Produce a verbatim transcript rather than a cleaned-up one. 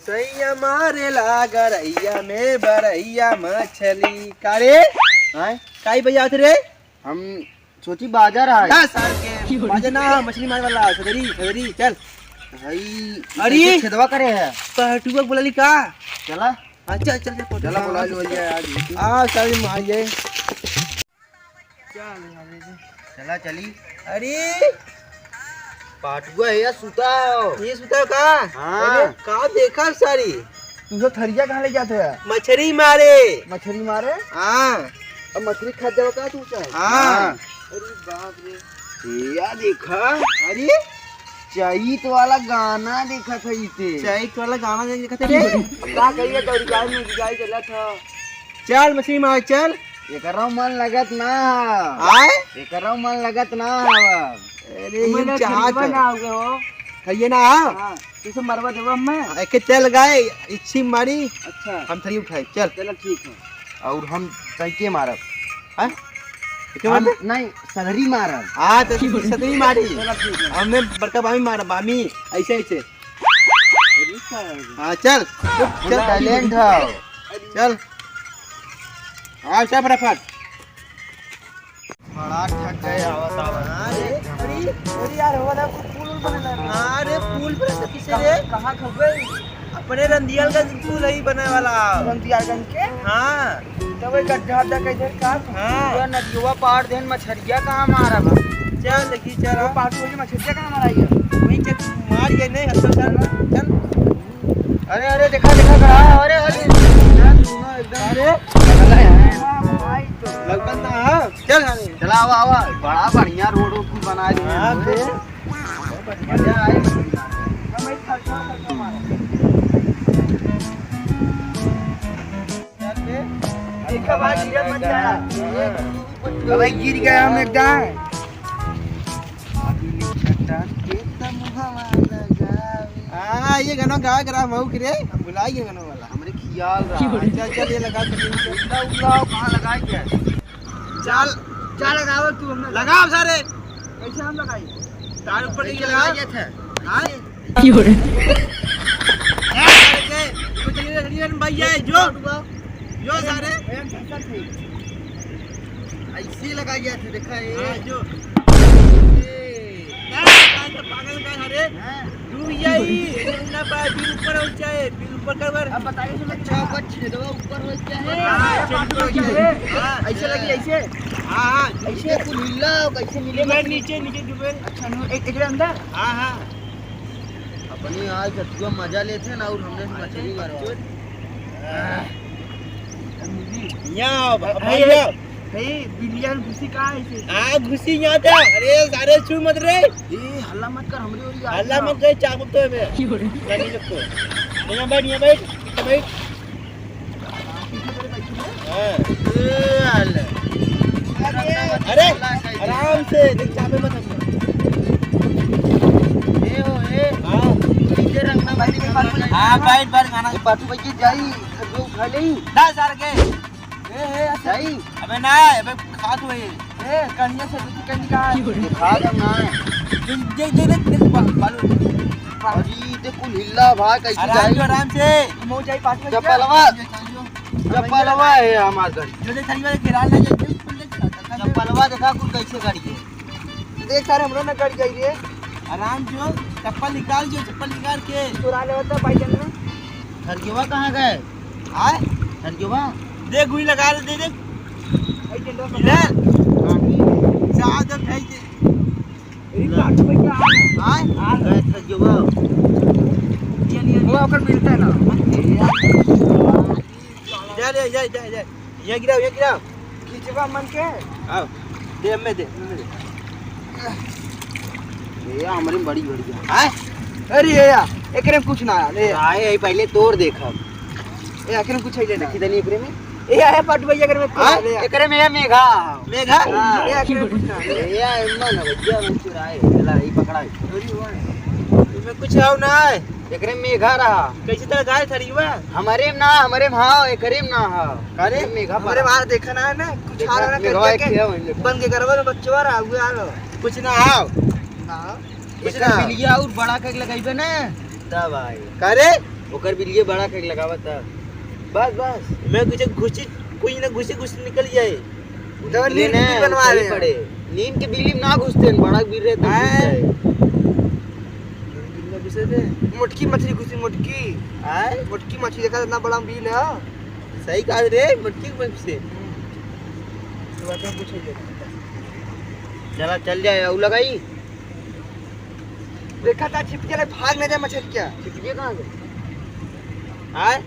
सैया मारे ला गरैया में बरैया मछली। का रे? आय? काई बजावत रे? हम सोची बाजा रहा है। ना सार के, बाजा ना, मछली मारे वाला, सदरी, सदरी, चल। भाई, अरे! कैसे छेदवा करे है? पहटुआ बुलाली का? चला। हाँ, चल, चल, चल, चला, बुला लो भैया, आज। आ, चल, मार जाए। चल, चला, चली। अरे! पाटुआ है या सुता हो? ये सुता हो का? हाँ। अरे, का देखा सारी? तू सब थरिया कहाँ ले जाते है? मछरी मारे। मछरी मारे? हाँ। अब मछरी खात जावा का तू चाहे? हाँ। अरे बाप रे। या देखा। अरे, चैत वाला गाना देखत है इते। चैत वाला गाना देखत है रे। का कहिए तो रिचार्ज में रिचार्ज चला था। चल मछली मार चल। एकरो मन लगत ना। आय? एकरो मन लगत ना। अरे, ये चाहत ना हो गए हो। कहिए ना, हाँ। हाँ, तू से मरवा देबो हमें। हाँ, एके तेल लगाए, इच्छी मारी। अच्छा। हम थरी उठाए, चल। चलो, ठीक है। और हम तैके मारब। हाँ? एके हम मारबे? नहीं, सदरी मारब। हाँ, तो तू सदरी मारी। चलो, ठीक है। हमें बड़का बामी मारब, बामी, ऐसे, ऐसे। अरे, क्या है? हाँ, चल। चल, चल। टैलेंट है। चल। हाँ, चल फटाफट। बड़ा थक गए, आवत, आवत। हाँ रे, अरे, अरे यार, हो ना, कुछ पुल उल बने ना। हाँ रे, पुल बने तो किसे रे? कहाँ, कहाँ खो गए? अपने रंदियालगंज पुल ही बने वाला। रंदियालगंज के? हाँ। तो वही गड्ढा, गड्ढा कैसे का? हाँ। पूरा नदिया पार देन, मछरिया कहाँ मारा बा? चल, देखी, चल। वो पार वही मछरिया कहाँ मारा है? वही चल, मार ये नहीं, हल्का चल, चल। अरे, अरे, देखा, देखा, कहाँ? अरे, अरे। यार, सुनो, एकदम अरे। पगला है। वाह, भाई तो। लगभग ना, हाँ। चल, हाँ। चला, आवा, आवा। बड़ा बढ़िया रोड वोड कुल बना दिए हाँ, हैं। बे। मजा आए। देखा भाई, गिरत मत जा। अबे गिर गया हम एकदम। हाँ, ये गाना गावे के रहा मऊ के रे, हम भुला गए गाना वाला। हमरे खियाल रहा। चल, चल, ये लगा दे। उल्ला, उल्ला, कहाँ लगाई क्या? चल, चल लगाओ तू हमने। लगाओ सारे। कैसे हम लगाई? तार ऊपर कैसे के लगाओ। लगाई ये थे? हाँ? क्यों रे? ए, सारे के, कुछ नहीं रख दिया भाई, ये जो, जो सारे। ऐसे लगा गया था, देखा ये। हाँ, जो। ए, क्या पागल का सारे? हाँ। तू यही, ये ना पाए, फिर ऊपर हो जाए, फिर ऊपर कर बर। अब बताइए, इसमें अच्छा, ऊपर छेदवा ऊपर हो क्या है? हाँ, छेदवा क्या है? हाँ। ऐसे लगी, ऐसे? हाँ, हाँ। ऐसे? कुल हिला, कैसे मिले? नीचे, नीचे डूबे। अच्छा, नो, एक, एक अंदर? हाँ, हाँ। अपनी आज जतुआ मजा लेते हैं ना, और हमने मछली मारो। यहाँ आओ, बाबा, अरे, यहाँ। ए, बिलिया घुसी का है इसे? आ, घुसी यहाँ था। अरे, सारे छू मत रे। ए, हल्ला मत कर, हमरे ओरी आ हल्ला जा। मत कर, चाबुक तो है बे। क्यों रे? नहीं रखो। यहाँ बैठ, यहाँ बैठ, यहाँ बैठ। हाँ। ए, हल्ला। अरे, आराम से, देख, चाबे मत रखना। ए, ओ, ए। हाँ। नीचे रखना, भाई, नीचे रखना। हाँ, बैठ, बैठ, खाना। ए, पाछू बैठ के जाई, सब लोग उठा लेई। ना, सर के। ए, ए, अच्छा। जाई। अबे ना, अबे खात हुए। ए, कनिया से दूसरी कनिया का है। दिखा दो ना। देख, देख, देख, देख, देख, बा-, बालू। अरे, ई देख कुल हिल्ला भाई, कैसे आराम जाई? से, आराम से। मऊ जाई पास में चप्पलवा। चल जो। चप्पलवा है हमार घर। जो देख, थरी वाले घेराल ना जाए, जो चप्पल देख, चप्पलवा देखा कुल कैसे गाड़ी है। देख सारे, हमरो ना गाड़ी जाई रे। आराम जो, चप्पल निकाल जो, चप्पल निकाल के। चुरा लेवत है भाई जन में। थरियवा कहाँ गए? आय? थरियवा? दे गुई लगा ले, दे दे। आई टेंडर इधर। चार जब है ये। अरे काट पे क्या आ रहा? आय? आ रहा है थरियवा। ये लिए, वो ओकर मिलता है ना। जा ले, जा, जा, जा। ये गिराओ, ये गिराओ। खींचवा मन के। आओ। दे, हमें दे, हमें दे। ये हमरे में बड़ी, बड़ी है। आय? अरे ये यार, एकरे में कुछ ना है, ले। आए, आए, पहले तोड़ देख हम। ए, एकरे में कुछ है, ले ना। देखी तनी एकरे में। ए, आए पट भैया, एकरे में कुछ हाँ? है, ले। एकरे में है मेघा। मेघा? हाँ। ए, एकरे में कुछ ना है। ए, यार, मन है, भैया, मन चुराए। चला, ये पकड़ा है। अरे वाह। इसमें कुछ है ना है। एकरे में मेघा रहा। कैसे तरह गाय थड़ी हुआ? हमरे में ना, हमरे में हाँ, एकरे में ना हाँ। अरे, मेघा हमरे पड़ा। वहाँ देखा ना है ना, कुछ देखा, आ रहा ना मेघवा करके एक है, वहीं देखा। बन के करवा में बच्चवा रहा, हुआ आ रहा। कुछ ना आओ। ना। कुछ एकर ना। बिलिया और बड़ा करके लगाइबे ना। तब आई। का रे? ओकर बिलिये बड़ा करके लगावत है। बस, बस। मैं कुछ घुसी, कुछ ना घुसी, घुसी निकल जाए। उधर नीम के बिल बनवा रहे हैं। नीम के बिल में ना घुसते हैं, बड़ा बिल रहे तो घुस जाए। बिल में घुसे थे। मोटकी मछली घुसी, मोटकी। आय? मोटकी मछली देखा, इतना बड़ा बिल है। सही कहा रे, मोटकी मछली। तो बात में पूछे जे। चला, चल जाए, और लगाई। देखा था छिपके ले, भाग न जाए मछली क्या? छिपके कहाँ से? आय?